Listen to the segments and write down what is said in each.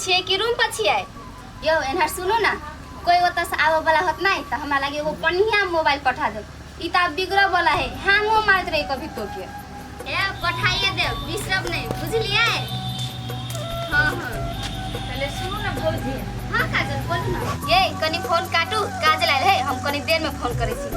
छियै कि रूम पर छियै? यौ एन्हर सुनू ने, कोई ओतऽ से आबऽ वाला होत नहीं तऽ हमरा लागे एगो बढ़िया मोबाइल पठा देब। ई तऽ आब बिगड़ऽ वाला है, हैंगो मारैत रही कभी तो के। ए पठाइए देब, बिसरब नहीं, बुझलियै? हाँ हाँ पहले सुनू ने भौजी। हाँ काजल बोलू ना। ये कनी फोन काटू, काजल आयल है, हम कनी देर में फोन करै छी।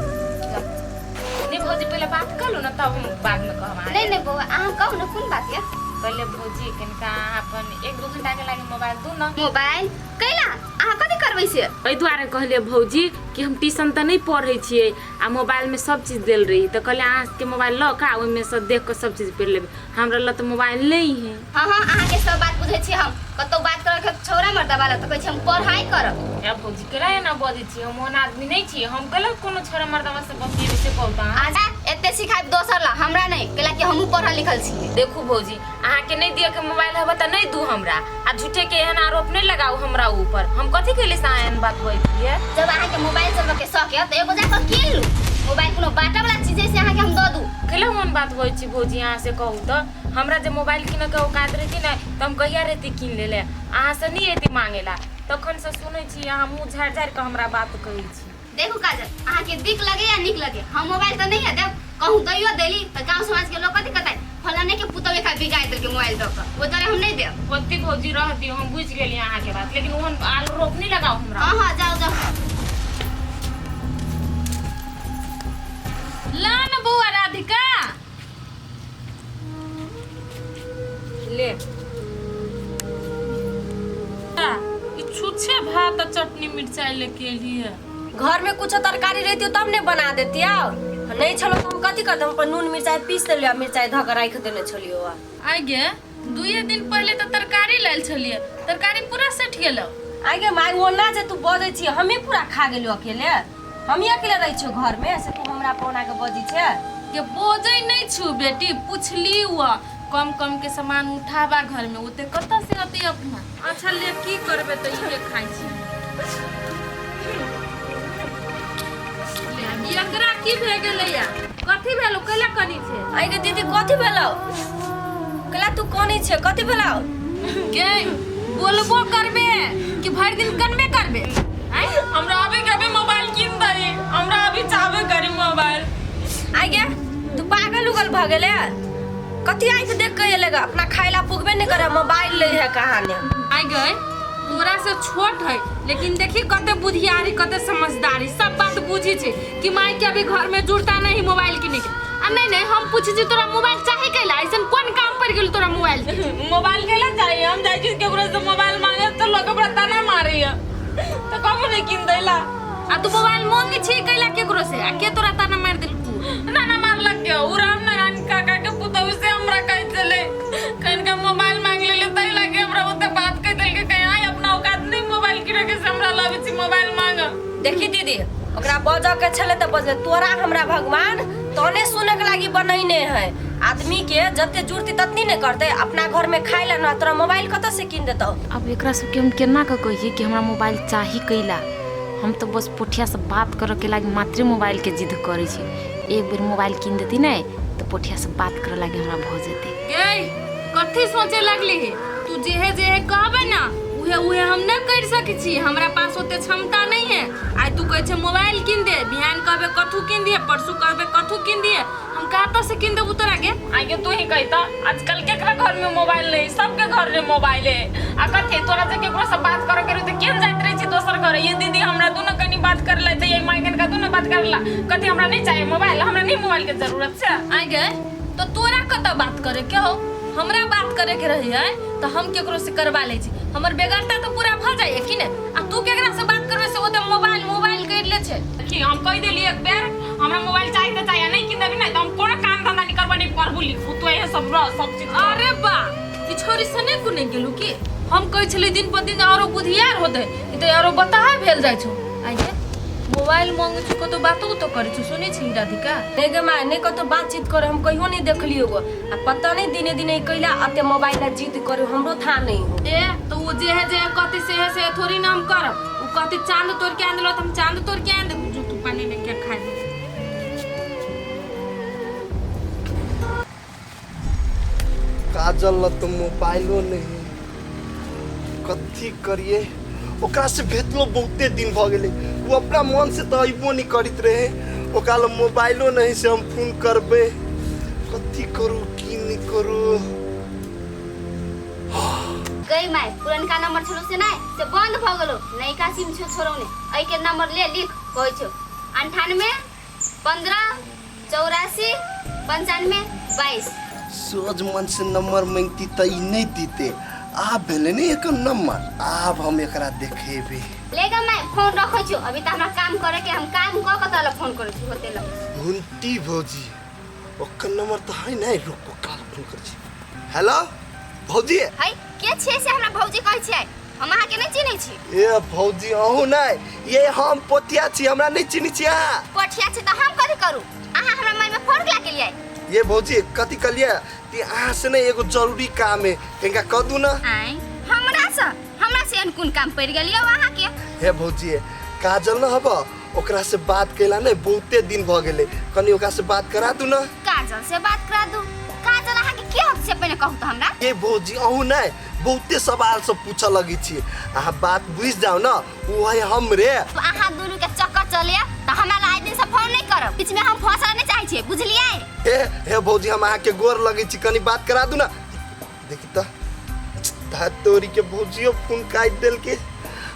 नहीं भौजी पहले बात कर लू ना तब हम बाद में कहब अहाँके। नहीं नहीं बौआ, अहाँ कहू ना कोन बात ये? पहले भौजी कनिका अहाँ अपन 1-2 घंटा के लागे मोबाइल दू ना। मोबाइल कैला अहाँ कथी करबै से? एहि दुआरे कहलियै भौजी कि हम ट्यूशन तऽ नहि पढ़ै छियै आ मोबाइलमे सब चीज देल रही, तऽ कहलियै अहाँ सबके मोबाइल लऽ कऽ ओहिमे सँ देख कऽ सब चीज पढ़ि लेबै, हमरा लग तऽ मोबाइल नहि है। हाँ हाँ अहाँके सब बात बुझै छी हम, कतौ बात करऽ के छौड़ा मर्दा वाला तऽ कहै छी हम पढ़ाई करब। ए भौजी केना एना बजै छी, हम ओहन आदमी नहि छी, हम कैला कोनो छौड़ा मर्दावा से बतियेबै से कहू तऽ अहाँ। अच्छा एते सिखायब दोसर ला, हमरा नहि, कैला कि हमहूँ पढ़ल लिखल छी। देखू भौजी अहाँके नहि दिअ के मोबाइल हबे तऽ नहि दू हमरा, आ झूठे के एहन आरोप नहि लगाउ हमरा ऊपर, हम कथी कैले से अहाँ एहन बात बजै छियै? जब अहाँके मोबाइल चलबऽ के शौक यऽ तऽ एगो जाकऽ कीन लू, मोबाइल कोनो बाँटऽ वाला चीज है से अहाँके हम दऽ दू। कैला ओहन बात बजै छी भौजी अहाँ से कहू तऽ? हमरा जे मोबाइल कीनऽ के औकात रहती ने तऽ हम कहिया रहती कीन लेले, अहाँ से नहि एती मांगे ला, तखन से सुनै छी अहाँ मुँह झाड़ि झाड़ि कऽ हमरा बात कहै छी। देखू काजल, अहाँके दिक लगे या नीक लगे, हम मोबाइल तऽ नहीं देब, कहूँ दैयो देली तऽ गाँव समाज के लोग कथी कहतै, फलाने के पुतोह एकरा बिगाड़ि देलकै मोबाइल दऽ कऽ, ओहि दुआरे हम नहीं देब। ओते भौजी रह दियौ, हम बुझि गेलियै अहाँके बात, लेकिन ओहन आरोप नहि लगाउ हमरा। हाँ हाँ जाओ जाओ। ला न बौआ राधिका। ले ई छुच्छे भात आ चटनी मिरचाई लेके एलियै। घर में कुछ तरकारी रहती तब ने बना देती, आओ नहीं छलो तो हम कथी करते, हम अपन नून मिरचाई पीस देलियो आ मिरचाई धऽ के राखि देने छलियो। आइ गे दुइये दिन पहिले तऽ तरकारी लायल छलियै, तरकारी पूरा सठि गेलौ। आइ गे माय ओना जे तू बजै छी, हमी पूरा खा गेलियो अकेले, हमी अकेले रहै छियो घर में, से तू हमरा पर ओना के बजै छे? के बजै नहि छु बेटी, पुछली हुआ कम कम के सामान उठाबा घर में, ओते कतऽ से अतै अपना। अच्छा ले की करबे तऽ इहे खाइ छी। ले, एकरा की भए गेलैया, कथी भेलो, कैला कनी छे? आइ गे दीदी कथी भेलौ, कैला तू कनी छे, कथी भेलौ? गे बोलबो करबे कि भरि दिन कनबे करबे? आँय हमरा अभी के अभी मोबाइल कीन दही, हमरा अभी चाहबे करी मोबाइल। आइ गे तू पागल उगल भऽ गेले, कथी आँखि देख के एले गा, अपना खाय ला पुगबे नहीं करे, मोबाइल ले है कहानी। आइ गए तोरा से छोट है, लेकिन देखी कते बुधियारी कते समझदारी, सब बात बुझी छे कि माई के अभी घर में जुड़ता नहीं मोबाइल किने के। आ नहीं नहीं हम पूछी छी तोरा मोबाइल चाहे कैला, ऐसन कोन काम पड़ गेल तोरा मोबाइल के? मोबाइल कैला चाहिए, हम जाइ छी केकरो से मोबाइल मांगे तो लोग हमरा ताना मारैया, तो कबो नहीं कीन दैला। आ तू मोबाइल मांगे छी कैला केकरो से, आ के तोरा ताना मार देलकू? ना ना मारलक के उ राम नारायण काका के पुतहु से हमरा कहि छलै, कनिका मोबाइल मांग लेले तै लागे हमरा ओते बात कहि देलकै, कहीं आइ अपना औकात नहीं मोबाइल किने के से हमरा लाबै छी मोबाइल मांग। देखी दीदी ओकरा बजऽ के छलै तऽ बजलै, तोरा हमरा भगवान तने सुने के लागी बनैने है, आदमी के जते जुड़ती ततनी ने करते, अपना घर में खाय ला ना तोरा मोबाइल कतऽ से कीन देतौ? अब एकरा सबके हम केना कऽ कहियै कि हमरा मोबाइल चाही कैला, हम तऽ बस पोठिया से बात करऽ के लागी मात्रे मोबाइल के जिद करै छी, एक बेर मोबाइल कीन देती ने तऽ पोठिया से बात करऽ लागी हमरा भऽ जेतै। गे कथी सोचे लगली हे तू, जेहे जेहे कहबे ना उहे उहे हम न कर सकै छी, हमरा पास ओते क्षमता नहीं है। आइ तू कहै छे मोबाइल कीन दे, बिहान कहबे कथू कीन दिए, परसू कहबे कथू कीन दिए, हम कतऽ से कीन देबू तोरा गे? आगे तू ही कहता आजकल केकरा घर में मोबाइल नहीं, सबके घर में मोबाइल है, आ कथी तोरा जे केकरो से बात करे के रही त केन जाइत रही छी दोसर घर, ये दीदी हमरा दुनो कनी बात कर ले त ये माई कनका दुनो बात करला, कथी हमरा नहीं चाहिए मोबाइल, हमरा नहीं मोबाइल के जरूरत छै। आइ गे तो तोरा कतऽ बात करे के हो, हमरा बात करे के रही है तो हम केकरो से करवा ले छी, हमर बेगरता तो पूरा भ जाइए कि ने, आ तू केकरा से बात करबे से ओते मोबाइल मोबाइल कर ले छे। कि हम कहि देली एक बेर हमरा मोबाइल चाहिए त चाहिए, नहीं किन देबी नहीं त हम कोनो काम धंधा नहीं करबो, नहीं पढ़बो लिखबो, तो इहे सब रह सब चीज। अरे बा ई छोरी से नहीं कुने गेलू कि हम कहै छली दिन पर दिन आरो बुधियार होते, ई त आरो बताहा भेल जाइ छौ। आइए मोबाइल मांगे छौ कतौ बातो तो करै छौ, सुनै छी राधिका? नहीं गे माय, नहीं कतौ बातचीत करे, हम कहियो नहीं देखलियो गो, आ पता नहीं दिने दिने ई कैला अते मोबाइल ला जिद करे, हमरो था नहीं हो। ए तो वो जे है जे कहते से है से थोड़ी ना हम करब, वो कहते चांद तोड़ के आन देलो त हम चांद तोड़ के आन देब, जो तू पानी लेके खा ले। काजल ल तो मोबाइलो नहीं, कथी करिए ओकरा से भेटलो बहुते दिन भऽ गेलै। ओ अपना मन से तऽ अयबो नहि करैत रहे, ओकरा लग मोबाइलो नहीं से हम फोन करबै। कथी करू की नहीं करू। गई माय पुरनका नंबर छलो से नहीं से बंद भ गेलो, नयका सिम छो छोड़ौ ने। एहि के नंबर ले लिख कहै छौ 98 15 84 95 22। सोझ मन से नंबर मांगती तऽ ई नहीं दीते। आब भेलै ने एकर नंबर, आब हम एकरा देखेबै। ले गे my phone रखै छौ, अभी तऽ हमरा काम करे के, हम काम क के तोरा फोन करै छी होते ल। घुंटी भौजी ओकर नंबर तऽ है नहीं, रुको काल फोन करै छी। हेलो भौजी। है के छियै से हमरा भौजी कहै छियै? हम अहाँ के नहीं चिन्है छी। ए भौजी अहूँ नहीं, ये हम पोतिया छी, हमरा नहीं चिन्है छी अहाँ। पोठिया छी तऽ हम कथी करू, अहाँ हमरा माय में फोन कला के लिए? ये भौजी कथी कहलियै कि अहाँ से नहीं एगो जरूरी काम है, तनिका कह दू ना। आँय हमरा से एहन कोन काम पड़ि गेल यौ अहाँ के? हे भौजी काजल न हब, ओकरा से बात कैला नहीं बहुते दिन भ गेलै, कनी ओकरा से बात करा दू ना। काजल से बात करा दू? काजल अहाँ के की हक से पहिने कहू तऽ हमरा। ये भौजी अहूँ नहीं बहुते सवाल सब पूछऽ लगै छी, अहाँ बात बुझि जाउ ना, ओ है हमरे। अहाँ दुनू के चक्कर चलैया तऽ हमरा ला आइ दिन से फोन नहीं करब, बीच में हम फंसल नहीं चाहै छियै, बुझलियै? हे हे भौजी हम अहाँ के गोर लगै छी, कनी बात करा दू ना। देखी तऽ धा तोरी के भौजियो फोन काटि देलकै,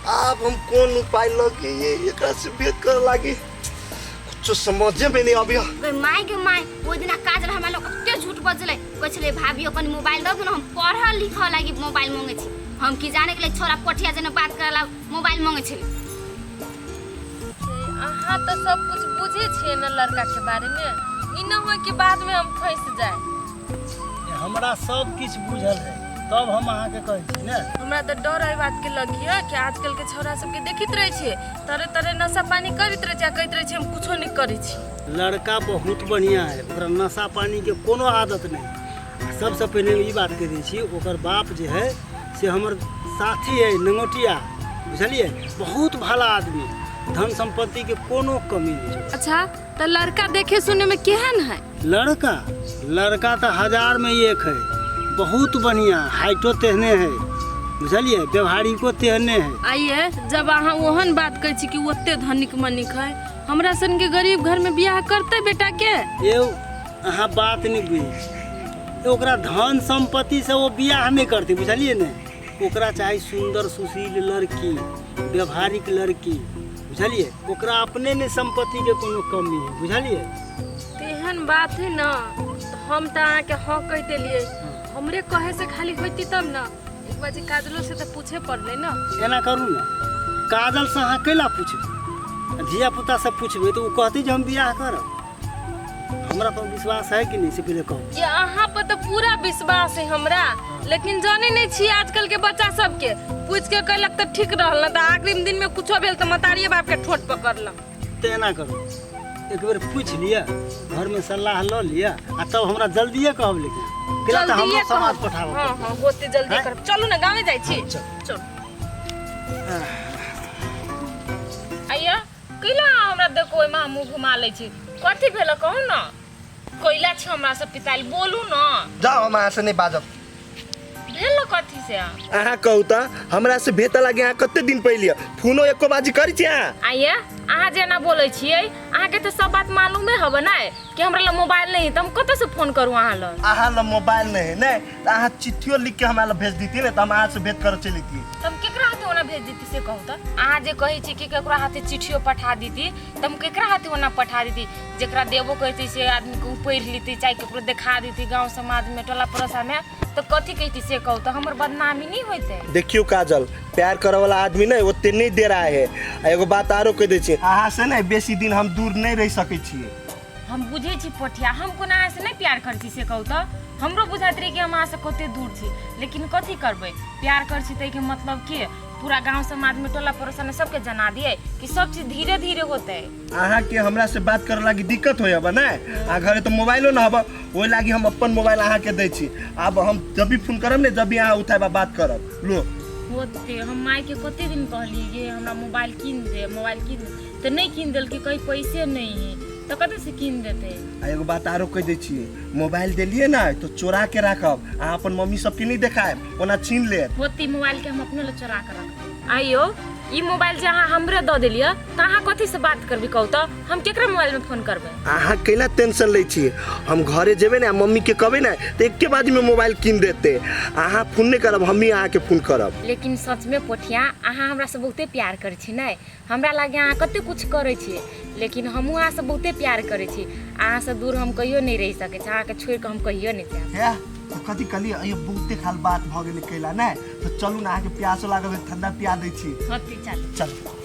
आब हम कोन उपाय लगे ये एकरा से भेंट कर लागी, कुछो समझे में नहीं अबिया। गई my गे my, ओहि दिना काजल हमरा लग कते झूठ बजलै, कहै छलै भाभी कनी मोबाइल दऽ दू ने, हम पढ़ऽ लिखऽ लागी मोबाइल मंगै छी। हम की जाने गेलै छोरा पोठिया जेना बात करे ला मोबाइल मंगै छलै। अहाँ तऽ सब कुछ बुझै छियै ने लड़का के बारे में, ई न होय कि बाद में हम फंसि जाए। हमरा सब किछु बुझल है तब हम अहाँके कहै छी ने। हमरा तऽ डर एहि बात के लगिए कि आजकल के छौड़ा सबके देखैत रहै छियै तरह तरह नशा पानी करैत रहै छै आ कहैत रहै छै हम कुछो नहि करै छी। लड़का बहुत बढ़िया है, ओकरा नशा पानी के कोनो आदत नहीं। सबसे पहले ई बात कह दै छी, ओकर बाप जे है से हमर साथी है नंगोटिया, बुझलिए, बहुत भला आदमी, धन संपत्ति के कोनो कमी नहीं है। अच्छा तऽ लड़का देखे सुने में केहन है? लड़का लड़का तो 1000 में एक है, बहुत बढ़िया, हाइटो तेहने है, बुझलिए, व्यवहारिको तेहने है। आइए जब अहाँ ओहन बात कहै छी कि ओते धनिक मनिक है, हमरा सन के गरीब घर में बियाह करते बेटा के? ये अहाँ बात नहीं बुझै, ओकरा धन संपत्ति से वो बियाह नहीं करते, बुझलिए ने। ओकरा चाही सुंदर सुशील लड़की, व्यवहारिक लड़की, बुझलिए, ओकरा अपने ने संपत्ति के कोनो कमी है, बुझलिए। तेहन बात है ना तो हम तो अहाँ के हाँ कह देलिए, हमरे कहे से खाली होती तब ना, एक बार जे काजलो से तो पूछे पड़ले ना। एना करू ना, काजल से अहाँ कैला पूछबै, धिया पुता से पूछबै तो वो कहती जे हम बियाह करब। हमरा पर विश्वास है कि नहीं से पहले कहू। ये अहाँ पर तो पूरा विश्वास है हमरा, लेकिन जाने नहीं छी आजकल के बच्चा सबके, पूछ के कहलक तो ठीक रहल ना, तो आखिरी दिन में कुछो भेल तो मतारिये बाप के ठोट पकड़लक। तो एना करू, एक बेर पूछ लिअ, घर में सलाह ल लिअ आ तब हमरा जल्दिए कहब, लेकिन केला तऽ हमरो समाज पठाबऽ। हाँ हाँ होते जल्दी करब, चलू ना गाँवे जाइ छी। चलू। आइया कैला हमरा देखो ओहिमे हम मुँह घुमा लै छी, कथी भेल कहू ना? कैला छी हमरा से पिताइल, बोलू ना। जाओ हम अहाँ से नहीं बाजब। भेल कथी से? अहाँ कहू तऽ हमरा से भेट लागे अहाँ कते दिन पहिले फोनो एको बाजी करै छी अहाँ? आइया अहाँ जेना बोलै छियै अहाँके तऽ सब बात मालूमे हबे ने कि हमरा लग मोबाइल नहीं है, तऽ हम कतऽ से फोन करू अहाँ लग? अहाँ लग मोबाइल नहीं है ने तऽ अहाँ चिट्ठियो लिख के हमरा लग भेज दितियै ने तऽ हम अहाँ से भेंट करऽ चलि अयतियै। तऽ हम केकरा हाथे ओना भेज दिती से कहू तऽ? अहाँ जे कहै छी कि केकरो हाथे चिट्ठियो पठा दिती तऽ हम केकरा हाथे ओना पठा दिती? जेकरा देबो करती से आदमी के पढ़ि लेती, चाहे केकरो देखा दिती गाँव समाज में टोला पड़ोसा में, तऽ कथी कहती से कहू तऽ? हमर बदनामी नहीं होइतै। देखियौ काजल, प्यार करऽ वाला आदमी नहीं ओते नहीं दे रहा है। आ एगो बात आरो कहि दै छी, अहाँ से नहीं बेसी दिन हम दूर नहीं रहि सकै छियै। हम बुझै छी पोठिया, हम कोना अहाँ से नहीं प्यार करै छी से कहू तऽ? हमरो बुझाइत रहै कि हम अहाँ से कते दूर छी, लेकिन कथी करबै, प्यार करै छी ताहिके मतलब के पूरा गाँव समाज में टोला पड़ोसा में सबके जना दिए कि सब चीज धीरे धीरे होतै। अहाँ के हमरा से बात करे लागी दिक्कत होय हबे ने, आ घरे तो मोबाइलो न हबे, ओहि लागी हम अपन मोबाइल अहाँ के दै छी। आब हम जब भी फोन करब ने जब भी अहाँ उठाबे बात करब। लो होते हम माय के कते दिन कहलिए ये हमरा मोबाइल कीन दे, मोबाइल कीन दे, तऽ नहीं कीन देलकै, कहीं पैसे नहीं है। तऽ कतऽ से कीन देतै। आ एगो बात आरो कहि दै छियै, मोबाइल देलियै ने तऽ चोरा के राखब, अहाँ अपन मम्मी सबके नहि देखायब, ओना छीन लेत। होती मोबाइल के हम अपने लए चोरा के रखबै। आइयो ई मोबाइल जे अहाँ हमरे दऽ देलियै तऽ अहाँ कथी से बात करबै कहू तऽ? हम केकरा मोबाइल में फोन करबै? अहाँ कैला टेंशन लै छियै? हम घरे जेबै ने आ मम्मीके कहबै ने तऽ एके बाजीमे मोबाइल कीन देतै। अहाँ फोन नहि करब, हमही अहाँके फोन करब। लेकिन सचमे पोठिया, अहाँ हमरासँ बहुते प्यार करै छी ने? हमरा लागे अहाँ कते कुछ करै छियै, लेकिन हमहूँ अहाँसँ बहुते प्यार करै छी। अहाँसँ दूर हम कहियो नहि रहि सकै छी, अहाँके छोड़ि कऽ हम कहियो नहि जायब। हे तऽ कथी कहलियै? अइयो बहुते खाल बात भऽ गेलै कैला ने, तऽ चलू ने, अहाँके प्यासो लागल है, ठंडा पिया दै छी। होती चलू। चलू।